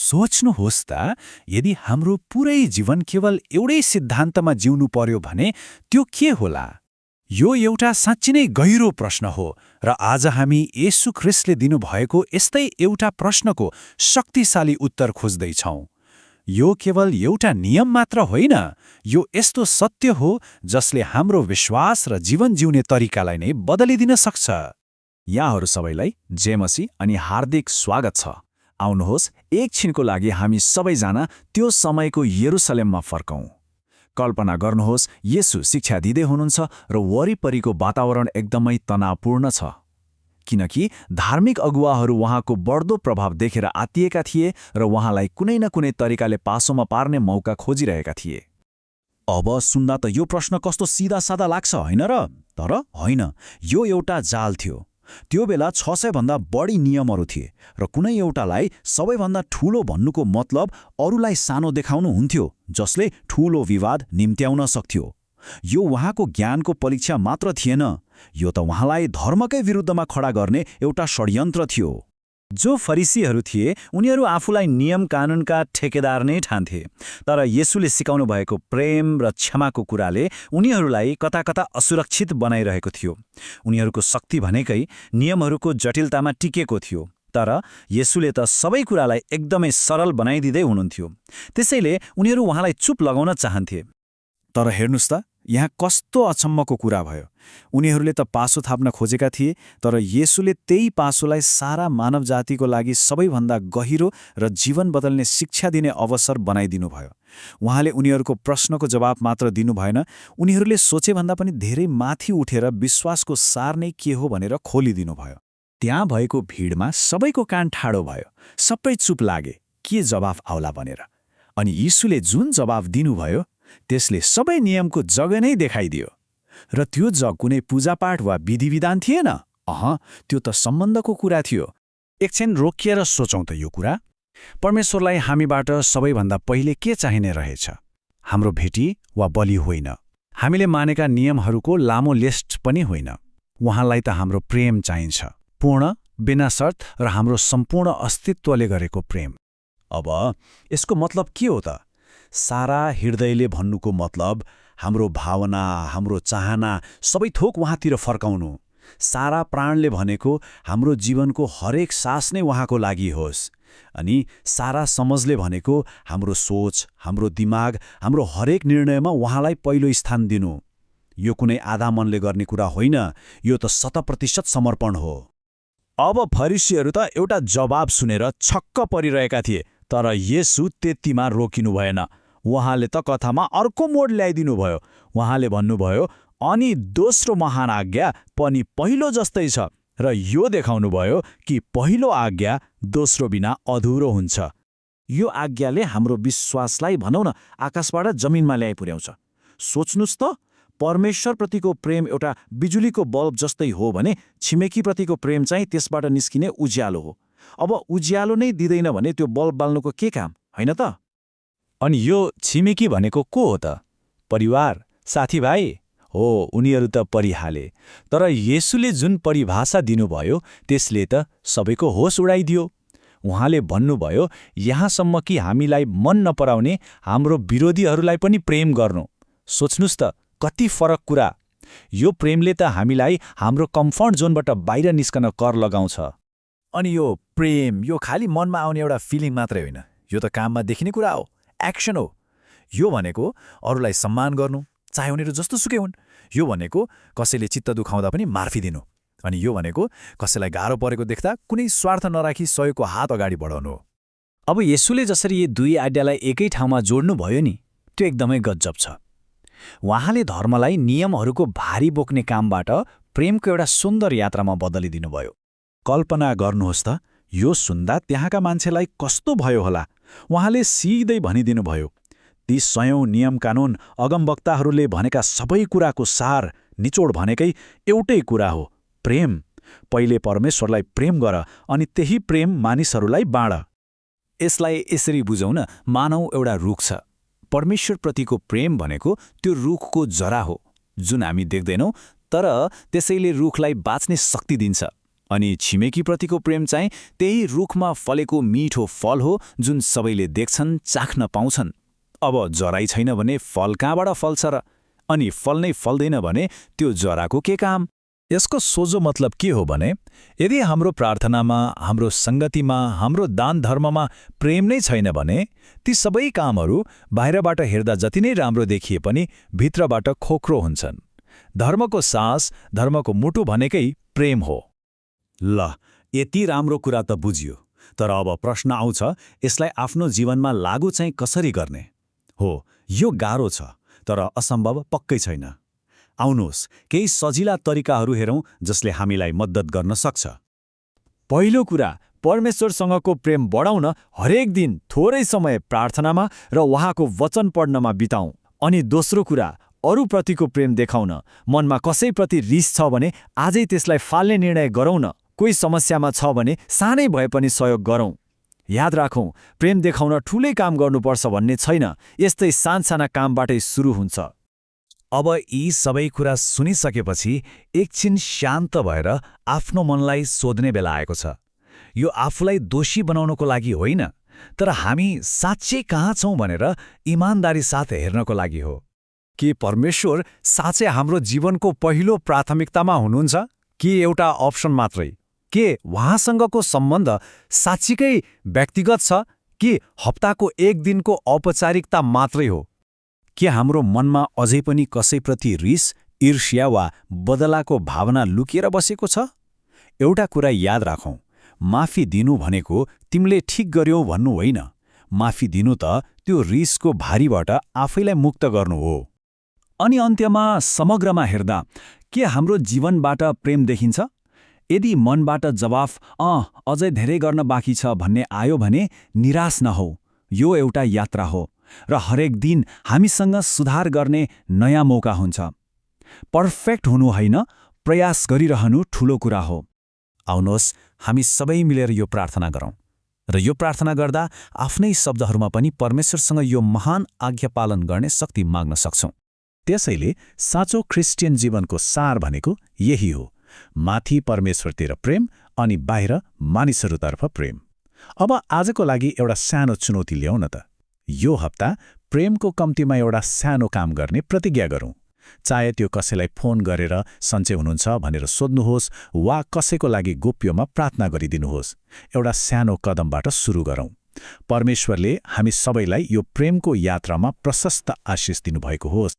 सोच्नुहोस् त, यदि हाम्रो पुरै जीवन केवल एउटै सिद्धान्तमा जिउनु पर्यो भने त्यो के होला? यो एउटा साँच्चै नै गहिरो प्रश्न हो र आज हामी येशू ख्रीष्टले दिनुभएको यस्तै एउटा प्रश्नको शक्तिशाली उत्तर खोज्दैछौँ। यो केवल एउटा नियम मात्र होइन, यो यस्तो सत्य हो जसले हाम्रो विश्वास र जीवन जिउने तरिकालाई नै बदलिदिन सक्छ। यहाँहरू सबैलाई जय मसीह अनि हार्दिक स्वागत छ। आउनुहोस्, एकछिनको लागि हामी सबैजना त्यो समयको यरुसलेममा फर्कौं। कल्पना गर्नुहोस्, येशू शिक्षा दिँदै हुनुहुन्छ र वरिपरिको वातावरण एकदमै तनावपूर्ण छ, किनकि धार्मिक अगुवाहरू उहाँको बढ्दो प्रभाव देखेर आत्तिएका थिए र उहाँलाई कुनै न कुनै तरिकाले पासोमा पार्ने मौका खोजिरहेका थिए। अब सुन्दा त यो प्रश्न कस्तो सिधा-सादा लाग्छ, होइन र? तर होइन, यो एउटा जाल थियो। त्यो बेला 600 भन्दा बढी नियमहरू थिए र कुनै एउटालाई सबैभन्दा ठूलो भन्नुको मतलब अरूलाई सानो देखाउनु हुन्थ्यो, जसले ठूलो विवाद निम्त्याउन सक्थ्यो। यो उहाँको ज्ञानको परीक्षा मात्र थिएन, यो त उहाँलाई धर्मकै विरुद्धमा खडा गर्ने एउटा षड्यन्त्र थियो। जो फरिसीहरू थिए उनीहरू आफूलाई नियम कानुनका ठेकेदार नै ठान्थे, तर येशूले सिकाउनु भएको प्रेम र क्षमाको कुराले उनीहरूलाई कता-कता असुरक्षित बनाइरहेको थियो। उनीहरूको शक्ति भनेकै नियमहरूको जटिलतामा टिकेको थियो, तर येशूले त सबै कुरालाई एकदमै सरल बनाइदिँदै हुनुहुन्थ्यो। त्यसैले उनीहरू उहाँलाई चुप लगाउन चाहन्थे। तर हेर्नुस् त, यहाँ कस्तो अचम्मको कुरा भयो। उनीहरूले त पासो थाप्न खोजेका थिए, तर येशूले त्यही पासोलाई सारा मानव जातिको लागि सबैभन्दा गहिरो र जीवन बदल्ने शिक्षा दिने अवसर बनाइदिनुभयो। उहाँले उनीहरूको प्रश्नको जवाब मात्र दिनु भएन, उनीहरूले सोचेभन्दा पनि धेरै माथि उठेर विश्वासको सार नै के हो भनेर खोलिदिनुभयो। त्यहाँ भएको भिडमा सबैको कान ठाडो भयो, सबै चुप लागे के जवाफ आउला भनेर। अनि यीशुले जुन जवाफ दिनुभयो त्यसले सबै नियमको जग नै देखाइदियो। र त्यो जग कुनै पूजापाठ वा विधि-विधान थिएन। त्यो त सम्बन्धको कुरा थियो। एकछिन रोकिएर सोचौँ त यो कुरा। परमेश्वरलाई हामीबाट सबैभन्दा पहिले के चाहिने रहेछ? हाम्रो भेटी वा बलि होइन, हामीले मानेका नियमहरूको लामो लिस्ट पनि होइन। उहाँलाई त हाम्रो प्रेम चाहिन्छ, पूर्ण, बिना शर्त र हाम्रो सम्पूर्ण अस्तित्वले गरेको प्रेम। अब यसको मतलब के हो त? सारा हृदयले भन्नुको मतलब हाम्रो भावना, हाम्रो चाहना सबै थोक उहाँतिर फर्काउनु। सारा प्राणले भनेको हाम्रो जीवनको हरेक सास नै उहाँको लागि होस्। अनि सारा समझले भनेको हाम्रो सोच, हाम्रो दिमाग, हाम्रो हरेक निर्णयमा उहाँलाई पहिलो स्थान दिनु। यो कुनै आधा मनले गर्ने कुरा होइन, यो त 100% समर्पण हो। अब फरिसीहरू त एउटा जवाब सुनेर छक्क परिरहेका थिए, तर येशू त्यतिमा रोकिनु भएन। उहाँले त कथामा अर्को मोड ल्याइदिनु भयो। उहाँले भन्नुभयो, अनि दोस्रो महान आज्ञा पनि पहिलो जस्तै छ, र यो देखाउनुभयो कि पहिलो आज्ञा दोस्रो बिना अधुरो हुन्छ। यो आज्ञाले हाम्रो विश्वासलाई भनौँ न आकाशबाट जमिनमा ल्याइ पुर्याउँछ। सोच्नुस् त, परमेश्वरप्रतिको प्रेम एउटा बिजुलीको बल्ब जस्तै हो भने छिमेकीप्रतिको प्रेम चाहिँ त्यसबाट निस्किने उज्यालो हो। अब उज्यालो नै दिँदैन भने त्यो बल्ब बाल्नुको के काम, होइन त? अनि यो छिमेकी भनेको को हो त? परिवार, साथीभाइ हो, उनीहरू त परिहाले। तर येशूले जुन परिभाषा दिनुभयो त्यसले त सबैको होस उडाइदियो। उहाँले भन्नुभयो, यहाँसम्म कि हामीलाई मन नपराउने हाम्रो विरोधीहरूलाई पनि प्रेम गर्नु। सोच्नुस् त, कति फरक कुरा। यो प्रेमले त हामीलाई हाम्रो कम्फर्ट जोनबाट बाहिर निस्कन कर लगाउँछ। अनि यो प्रेम यो खालि मनमा आउने एउटा फिलिङ मात्रै होइन, यो त काममा देखिने कुरा हो, एक्सन हो। यो भनेको अरूलाई सम्मान गर्नु, चाहे उनीहरू जस्तो सुकै हुन्। यो भनेको कसैले चित्त दुखाउँदा पनि मार्फी दिनु। अनि यो भनेको कसैलाई गाह्रो परेको देख्दा कुनै स्वार्थ नराखी सहयोगको हात अगाडि बढाउनु हो। अब येशूले जसरी यी दुई आज्ञालाई एकै ठाउँमा जोड्नुभयो नि, त्यो एकदमै गजब छ। उहाँले धर्मलाई नियमहरूको भारी बोक्ने कामबाट प्रेमको एउटा सुन्दर यात्रामा बदलिदिनुभयो। कल्पना गर्नुहोस् त, यो सुन्दा त्यहाँका मान्छेलाई कस्तो भयो होला। उहाँले सिधै भनिदिनुभयो, ती 100औं नियम कानुन अगमवक्ताहरूले भनेका सबै कुराको सार निचोड भनेकै एउटै कुरा हो, प्रेम। पहिले परमेश्वरलाई प्रेम गर अनि त्यही प्रेम मानिसहरूलाई बाँड। यसलाई यसरी बुझौँ न, मानौ एउटा रुख छ। परमेश्वरप्रतिको प्रेम भनेको त्यो रुखको जरा हो, जुन हामी देख्दैनौँ, तर त्यसैले रुखलाई बाँच्ने शक्ति दिन्छ। अनि छिमेकीप्रतिको प्रेम चाहिँ त्यही रुखमा फलेको मिठो फल हो जुन सबैले देख्छन्, चाख्न पाउँछन्। अब जराई छैन भने फल कहाँबाट फल्छ र? अनि फल नै फल्दैन भने त्यो जराको के काम? यसको सोझो मतलब के हो भने, यदि हाम्रो प्रार्थनामा, हाम्रो संगतिमा, हाम्रो दान धर्ममा प्रेम नै छैन भने ती सबै कामहरू बाहिरबाट हेर्दा जति नै राम्रो देखिए पनि भित्रबाट खोक्रो हुन्छन्। धर्मको सास, धर्मको मुटु भनेकै प्रेम हो। ल, यति राम्रो कुरा त बुझियो, तर अब प्रश्न आउँछ, यसलाई आफ्नो जीवनमा लागू चाहिँ कसरी गर्ने? हो, यो गाह्रो छ, तर असम्भव पक्कै छैन। आउनुहोस्, केही सजिला तरिकाहरू हेरौँ जसले हामीलाई मद्दत गर्न सक्छ। पहिलो कुरा, परमेश्वरसँगको प्रेम बढाउन हरेक दिन थोरै समय प्रार्थनामा र उहाँको वचन पढ्नमा बिताउँ। अनि दोस्रो कुरा, अरूप्रतिको प्रेम देखाउन। मनमा कसैप्रति रिस छ भने आजै त्यसलाई फाल्ने निर्णय गरौँ न। कोही समस्यामा छ भने सानै भए पनि सहयोग गरौँ। याद राखौँ, प्रेम देखाउन ठूलै काम गर्नुपर्छ भन्ने छैन, यस्तै सानसाना कामबाटै सुरु हुन्छ। अब यी सबै कुरा सुनिसकेपछि एकछिन शान्त भएर आफ्नो मनलाई सोध्ने बेला आएको छ। यो आफूलाई दोषी बनाउनको लागि होइन, तर हामी साँच्चै कहाँ छौँ भनेर इमानदारी साथ हेर्नको लागि हो। के परमेश्वर साँच्चै हाम्रो जीवनको पहिलो प्राथमिकतामा हुनुहुन्छ कि एउटा अप्सन मात्रै? के उहाँसँगको सम्बन्ध साँच्चीकै व्यक्तिगत छ कि हप्ताको एक दिनको औपचारिकता मात्रै हो? के हाम्रो मनमा अझै पनि कसैप्रति रिस, ईर्ष्या वा बदलाको भावना लुकिएर बसेको छ? एउटा कुरा याद राखौँ, माफी दिनु भनेको तिमीले ठिक गर्यौ भन्नु होइन। माफी दिनु त त्यो रिसको भारीबाट आफैलाई मुक्त गर्नु हो। अनि अन्त्यमा, समग्रमा हेर्दा के हाम्रो जीवनबाट प्रेम देखिन्छ? यदि मनबाट जवाफ अझै धेरै गर्न बाँकी छ भन्ने आयो भने निराश नहौ। यो एउटा यात्रा हो र हरेक दिन हामीसँग सुधार गर्ने नयाँ मौका हुन्छ। पर्फेक्ट हुनु होइन, प्रयास गरिरहनु ठूलो कुरा हो। आउनुहोस्, हामी सबै मिलेर यो प्रार्थना गरौँ र यो प्रार्थना गर्दा आफ्नै शब्दहरूमा पनि परमेश्वरसँग यो महान आज्ञा पालन गर्ने शक्ति माग्न सक्छौँ। त्यसैले साँचो क्रिस्चियन जीवनको सार भनेको यही हो, माथि परमेश्वरतिर प्रेम अनि बाहिर मानिसहरूतर्फ प्रेम। अब आजको लागि एउटा सानो चुनौती ल्याउँ न त। यो हप्ता प्रेमको कम्तीमा एउटा सानो काम गर्ने प्रतिज्ञा गरौँ। चाहे त्यो कसैलाई फोन गरेर सन्चै हुनुहुन्छ भनेर सोध्नुहोस् वा कसैको लागि गोप्यमा प्रार्थना गरिदिनुहोस्। एउटा सानो कदमबाट सुरु गरौँ। परमेश्वरले हामी सबैलाई यो प्रेमको यात्रामा प्रशस्त आशिष दिनुभएको होस्।